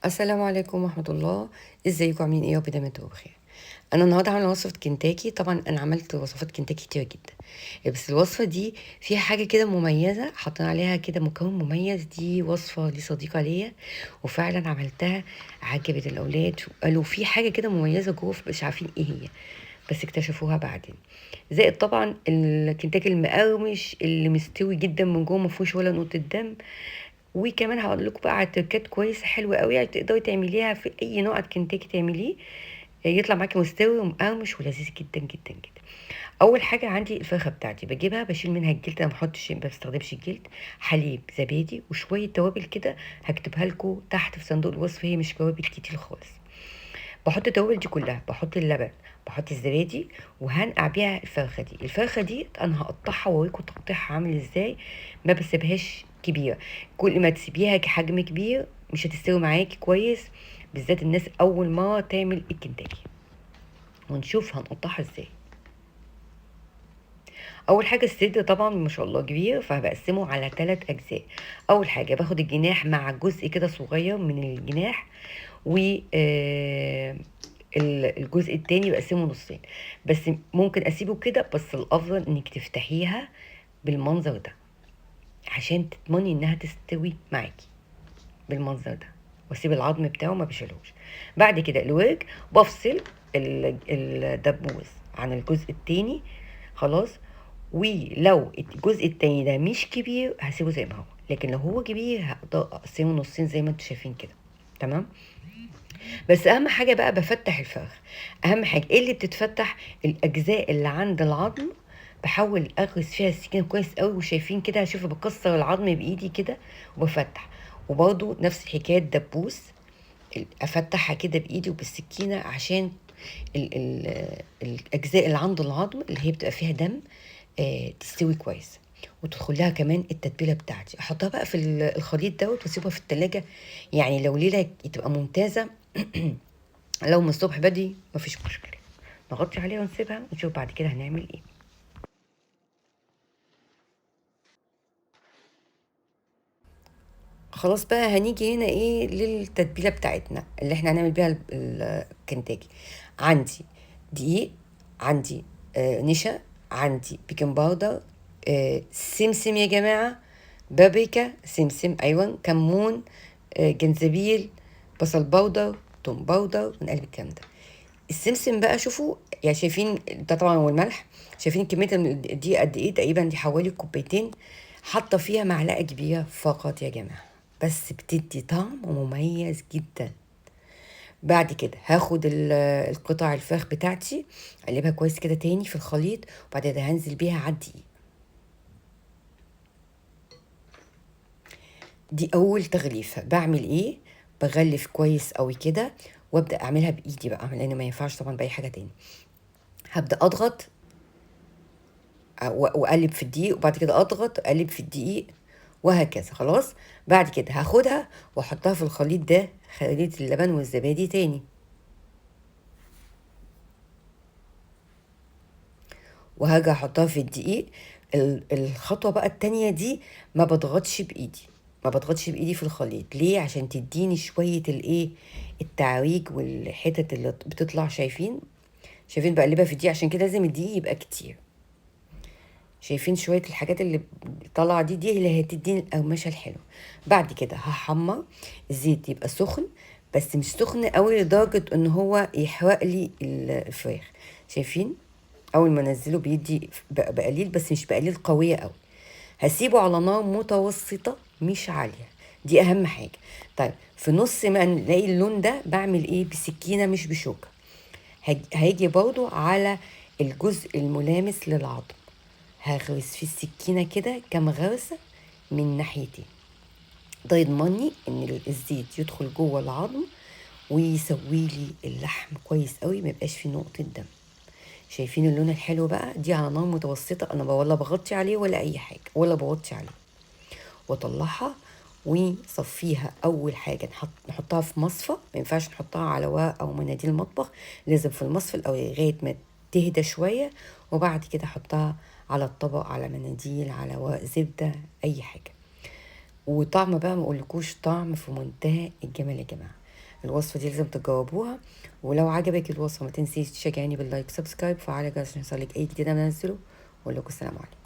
السلام عليكم ورحمة الله. ازيكم عاملين ايه؟ يا رب دايما تبقوا بخير. انا النهارده عامله وصفه كنتاكي. طبعا انا عملت وصفات كنتاكي كتير جدا، بس الوصفة دي فيها حاجة كده مميزة، حاطين عليها كده مكون مميز. دي وصفه لصديقه ليا وفعلا عملتها، عجبت الاولاد وقالوا في حاجة كده مميزة جوه مش عارفين ايه هي، بس اكتشفوها بعدين. زائد طبعا الكنتاكي المقرمش اللي مستوي جدا من جوه، ما فيهوش ولا نقطة دم. وكمان هقول لكم بقى على تركات كويسة حلوة قوي، يعني تقدري تعمليها في اي نوع كنتاكي تعمليه يطلع معاكي مستوي ومقرمش ولذيذ جدا جدا جدا. اول حاجة عندي الفرخه بتاعتي، بجيبها بشيل منها الجلد، انا ما بستخدمش الجلد. حليب، زبادي، وشوية توابل كده هكتبها لكم تحت في صندوق الوصف، هي مش توابل كتير خالص. بحط التوابل دي كلها، بحط اللبن، بحط الزبادي، وهنقع بيها الفرخه دي. الفرخه دي انا هقطعها واوريكم تقطيعها عامل ازاي، ما بسيبهاش كبيرة. كل ما تسيبيها كحجم كبير مش هتستوي معاكي كويس، بالذات الناس اول ما تعمل الكنتاكي. ونشوف هنقطعها ازاي. اول حاجة الصدر طبعا ما شاء الله كبير، فبقسمه على 3 اجزاء. اول حاجة باخد الجناح مع جزء كده صغير من الجناح، و الجزء التاني بقسمة نصين، بس ممكن اسيبه كده، بس الافضل انك تفتحيها بالمنظر ده عشان تضمني انها تستوي معاكي بالمنظر ده، واسيب العظم بتاعه ما بشيلهوش. بعد كده الورك بفصل الدبوس عن الجزء التاني خلاص. ولو الجزء التاني ده مش كبير هسيبه زي ما هو، لكن لو هو كبير هقدر اقسمه نصين زي ما انتم شايفين كده، تمام. بس اهم حاجة بقى بفتح الفرخ. اهم حاجة ايه اللي بتتفتح؟ الاجزاء اللي عند العظم، بحاول اغرس فيها السكينة كويس قوي، وشايفين كده، شوفوا بكسر العظم بايدي كده وبفتح. وبرده نفس الحكاية الدبوس، افتحها كده بايدي وبالسكينه عشان الاجزاء اللي عند العظم اللي هي بتبقى فيها دم، تستوي كويس. وتدخل لها كمان التتبيله بتاعتي، احطها بقى في الخليط دوت واسيبها في التلاجة، يعني لو ليلة تبقى ممتازة. لو من الصبح بدري مفيش مشكلة، نغطي عليها ونسيبها ونشوف بعد كده هنعمل ايه. خلاص بقى هنيجي هنا ايه للتتبيله بتاعتنا اللي احنا هنعمل بيها الكنتاكي. عندي دقيق، عندي نشا، عندي بيكنج باودر، سمسم يا جماعة، بابريكا، سمسم ايوه، كمون، جنزبيل، بصل باودر، توم باودر، ونقلب الكلام ده. السمسم بقى شوفوا يعني شايفين ده طبعا، والملح، شايفين كمية دي قد ايه؟ تقريبا دي حوالي كوبايتين، حاطه فيها معلقه كبيرة فقط يا جماعة، بس بتدي طعم مميز جدا. بعد كده هاخد القطع الفراخ بتاعتي، اقلبها كويس كده تاني في الخليط، وبعد كده هنزل بيها على الدقيق. دي اول تغليفه. بعمل ايه؟ بغلف كويس قوي كده وابدا اعملها بايدي بقى، لان ما ينفعش طبعا باي حاجة تاني. هبدا اضغط واقلب في الدقيق، وبعد كده اضغط اقلب في الدقيق، وهكذا. خلاص بعد كده هاخدها واحطها في الخليط ده، خليط اللبن والزبادي تاني، وهاجي احطها في الدقيق. الخطوة بقى التانية دي ما بضغطش بايدي، ما بضغطش بايدي في الخليط. ليه؟ عشان تديني شوية التعويج والحتت اللي بتطلع. شايفين بقلبها في الدقيق، عشان كده لازم الدقيق يبقى كتير. شايفين شوية الحاجات اللي طالعه دي، دي اللي هتديني القرمشه الحلوة. بعد كده هحمر الزيت يبقى سخن، بس مش سخن قوي لدرجة ان هو يحرق لي الفراخ. شايفين اول ما انزله بيدي بقليل، بس مش بقليل قوية قوي. هسيبه على نار متوسطه مش عالية، دي اهم حاجة. طيب في نص ما نلاقي اللون ده بعمل ايه؟ بسكينة مش بشوكة. هيجي برضو على الجزء الملامس للعظم، هغرس فيه السكينة كده كام غرسه من ناحيتين. ده يضمني ان الزيت يدخل جوه العظم ويسوي لي اللحم كويس قوي، ما يبقاش فيه نقطة دم. شايفين اللون الحلو بقى؟ دي على نار متوسطه، انا ولا بغطي عليه ولا اي حاجة، ولا بغطي عليه. واطلعها وصفيها. اول حاجة نحطها في مصفى، ما ينفعش نحطها على ورق او مناديل المطبخ، لازم في المصفى الاول لغاية ما تهدى شوية، وبعد كده احطها على الطبق، على مناديل، على ورق زبدة، اي حاجة. وطعم بقى ما اقولكوش، طعم في منتهى الجمال يا جماعة. الوصفة دي لازم تجربوها، ولو عجبك الوصفة ما تنسيش تشجعيني بال like subscribe وفعلي الجرس عشان يوصلك اي جديد انا بنزله. واقول لكم السلام عليكم.